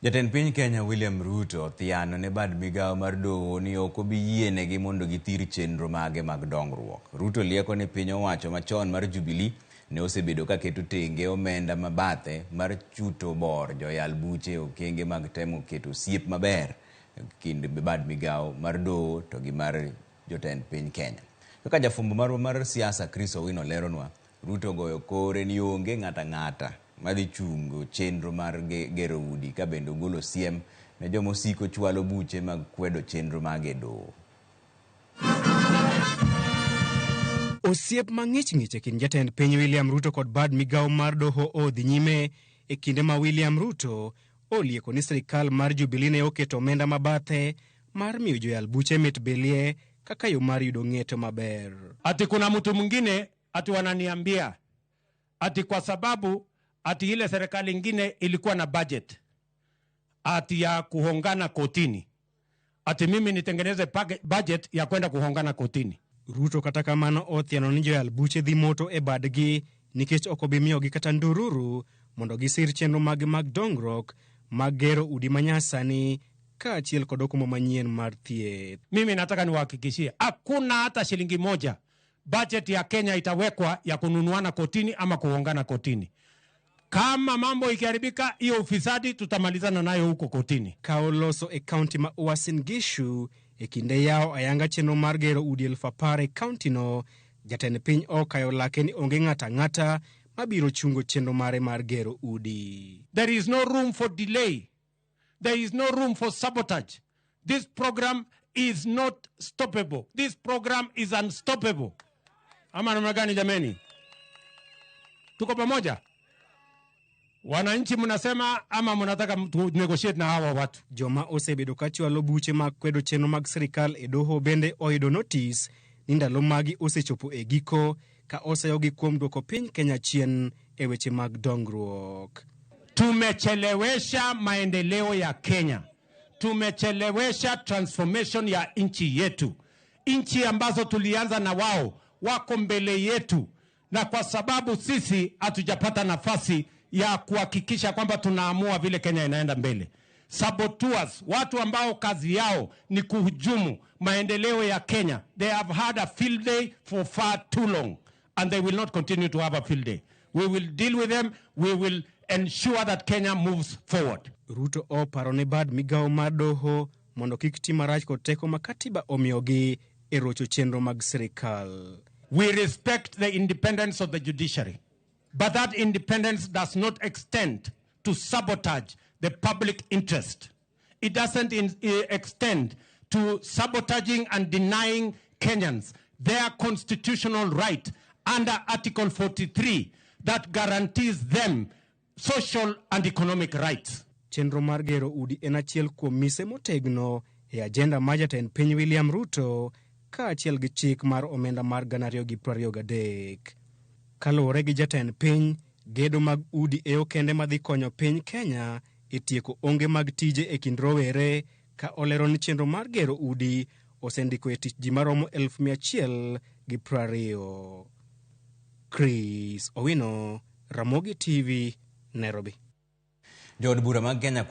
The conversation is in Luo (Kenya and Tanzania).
Jatend piny Kenya William Ruto othiano ne bad migawo mar doho ni ok obi yienegi mondo githir chenro mage mag dongruok. Ruto lieko ni piny owacho machon mar Jubilee ne osebedo ka keto tenge omenda mabathe mar chuto bor joyal buche e okenge mag temo keto osiep maber kind bad migawo mar doho to gi mar jotend piny Kenya. Kaka jafwambo marwa mar siasa Chris Owino leronwa, Ruto ogoyo kore ni onge ng'ato ang'ata madhi chungo chenro mar gero udi ka bende ogolo siem ne joma osiko chwalo buche mag kwedo chenro mage e doho. Osiep mang'ich ng'ich e kind jatend piny William Ruto kod bad migawo mar doho odhi nyime e kinde ma William Ruto olieko ni sirikal mar Jubilee ne oketo omenda mabathe mar miyo joyal buche mit bilie kaka yo mar yudo ng'eto maber. Ati kuna mtu mwingine ati wananiambia ati kwa sababu ati ile serikali ingine ilikuwa na budget ati ya kuhongana kotini, ati mimi nitengeneze budget ya kwenda kuhongana kotini. Ruto kata kamano othiano ni joyal buche dhi moto e badgi nikech ok obi miyogi kata ndururu mondo gisir chenro maggi mag dongruok mag gero udi manyasani kaachiel kod okumba manyien mar thieth. Mimi nataka niwahakikishie hakuna hata shilingi moja budget ya Kenya itawekwa ya kununuana kotini ama kuhongana kotini. Kama mambo ikiharibika, hiyo ufisadi tutamalizana nayo huko kotini. Ka oloso e kaunti ma Uasin Gishu e kinde yawo ayanga chenro mar gero udi 10,000 e kauntino, jatend piny okayo lake ni onge ng'ato ang'ata mabiro chungo chenro mare mar gero udi. There is no room for delay. There is no room for sabotage. This program is not stoppable. This program is unstoppable. Ama namna gani jameni? Tuko pamoja? Wananchi mnasema ama mnataka tu negotiate na hawa watu? Joma osebedo ka chwalo buche mag kwedo chenro mag sirikal e doho bende oyudo notis ni ndalo magi osechopo e giko ka oseyogi kuom duoko piny Kenya chien e weche mag dongruok. Tumechelewesha maendeleo ya Kenya. Tumechelewesha transformation ya nchi yetu. Nchi ambazo tulianza na wao wako mbele yetu, na kwa sababu sisi hatujapata nafasi ya kuhakikisha kwamba tunaamua vile Kenya inaenda mbele. Saboteurs, watu ambao kazi yao ni kuhujumu maendeleo ya Kenya, they have had a field day for far too long and they will not continue to have a field day. We will deal with them. We will ensure that Kenya moves forward. Ruto oparo ne bad migawo mar doho mondo kik ti marach kod teko ma katiba omiyogi e rocho chenro mag sirikal. We respect the independence of the judiciary, but that independence does not extend to sabotage the public interest. It doesn't extend to sabotaging and denying Kenyans their constitutional right under Article 43 that guarantees them social and economic rights. Chenro mar gero udi en achiel kuom mise motegno e ajenda mar jatend piny William Ruto kaachiel gi chik mar omenda mar 2023. Kaluwore gi jatend piny, gedo mag udi e okende madhi konyo piny Kenya e tieko onge mag tije e kind rowere ka olero ni chenro mar gero udi osendiko e tich ji maromo 120,000. Chris Owino, Ramogi TV, Nairobi. Jood bura mag Kenya